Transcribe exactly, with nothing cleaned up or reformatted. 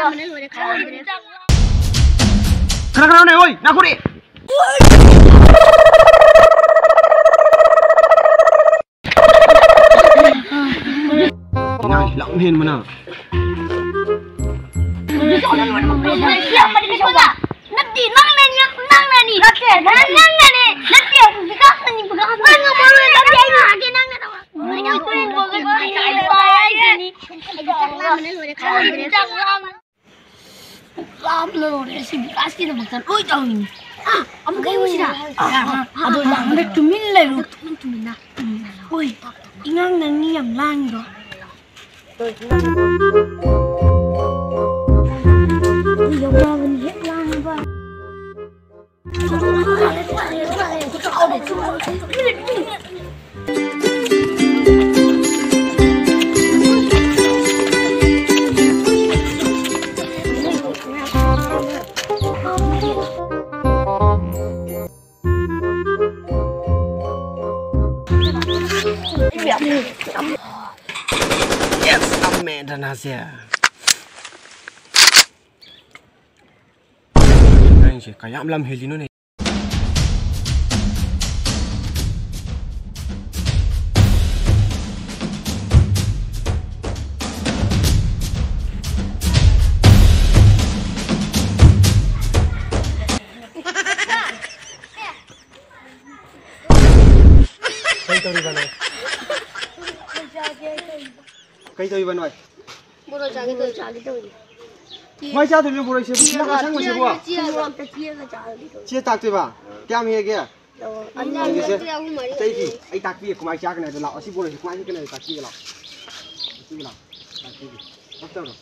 ꯈꯔ ꯈꯔꯅꯦ, ꯍꯣꯏ, ꯅꯥꯈꯣꯔꯦ꯫ ꯑꯉꯥꯡꯁꯤ ꯂꯝ ꯍꯦꯟꯕꯅ꯫ ꯅꯠꯇꯦ, ꯅꯪꯅꯅꯤ, ꯅꯪꯅꯅꯤ꯫ ꯅꯠꯇꯦ, ꯅꯪꯅꯅꯦ꯫ ꯅꯠꯇꯦ, ꯕꯤꯀꯥꯁꯅꯅꯤ, ꯕꯤꯀꯥꯁꯅ꯫ ꯅꯪꯅ ꯃꯔꯣꯏ ꯅꯠꯇꯦ, ꯑꯩꯅ ꯍꯥꯏꯒꯦ, ꯅꯪꯅ ꯇꯧꯔ꯫ ꯃꯔꯣꯏ ꯅꯠꯇꯦ, ꯅꯪꯅ ꯇꯧꯔ꯫ ꯆꯥꯛ ꯂꯥꯝꯕꯅ ꯂꯣꯏꯔꯦ, ꯈꯪꯗ꯭ꯔꯦ꯫ ꯆꯥꯛ ꯂꯥꯝꯕꯅ ꯂꯣꯏꯔꯦ꯫ ꯁꯤ ꯕꯤꯀꯥꯁꯀꯤꯗꯃꯛꯇ ꯂꯣꯏ ꯇꯧꯔꯤꯅꯤ꯫ ꯑꯥ, ꯑꯃꯨꯛ ꯀꯩ ꯑꯣꯏꯁꯤꯔꯥ? ꯑꯥ, ꯑꯥ, ꯑꯗꯣ ꯂꯥꯝꯕꯗ ꯇꯨꯃꯤꯟ ꯂꯩꯔꯨ꯫ ꯇꯨꯃꯤꯟ, ꯇꯨꯃꯤꯟꯅ꯫ ꯎꯝ꯫ ꯍꯣꯏ, ꯏꯉꯥꯡ ꯅꯪꯅꯤ ꯌꯥꯝ ꯂꯥꯡꯉꯤꯗꯣ꯫ ꯌꯧꯔꯛꯑꯕꯅꯤ, ꯍꯦꯛ ꯂꯥꯡꯉꯕ꯫ Yes, ꯑꯃꯦꯗꯅꯁꯦ꯫ ꯅꯪꯁꯦ ꯀꯌꯥꯝ ꯂꯝ ꯍꯦꯜꯂꯤꯅꯣꯅꯦ? ꯀꯩ ꯇꯧꯔꯤꯕ ꯅꯪ? ꯀꯩ ꯇꯧꯔꯤꯕ ꯅꯣꯏ? ꯕꯣꯔꯣ ꯆꯥꯒꯦ ꯇꯧꯔꯤ꯫ ꯆꯥꯒꯦ ꯇꯧꯔꯤ꯫ ꯀꯃꯥꯏ ꯆꯥꯗꯣꯏꯅꯣ ꯕꯣꯔꯣꯁꯦ? ꯆꯦꯒ, ꯅꯪ ꯑꯁꯪꯕꯁꯤꯕꯣ? ꯆꯦꯒ, ꯆꯦꯒ ꯆꯥꯒꯦ ꯇꯧꯔꯤ꯫ ꯆꯦ ꯇꯥꯛꯇꯣꯏꯕ? ꯀꯌꯥꯝ ꯍꯦꯛꯑꯒꯦ? ꯑꯅꯤ, ꯌꯦꯡꯒꯦꯁꯦ꯫ ꯑꯅꯤ, ꯑꯍꯨꯝ, ꯃꯔꯤ꯫ ꯑꯇꯩꯗꯤ ꯑꯩ ꯇꯥꯛꯄꯤꯒꯦ ꯀꯃꯥꯏ ꯆꯥꯒꯅꯤ ꯍꯥꯏꯗꯣ꯫ ꯂꯥꯛꯑꯣ, ꯑꯁꯤ ꯕꯣꯔꯣꯁꯦ ꯀꯃꯥꯏ ꯍꯦꯛꯀꯅꯤ ꯍꯥꯏꯗꯣ ꯇꯥꯛꯄꯤꯒꯦ ꯂꯥꯛꯑꯣ꯫ ꯇꯥꯛꯄꯤꯒꯦ ꯂꯥꯛꯑꯣ꯫ ꯇꯥꯛꯄꯤꯒꯦ꯫ ꯑꯣꯐ ꯇꯧꯔꯣ꯫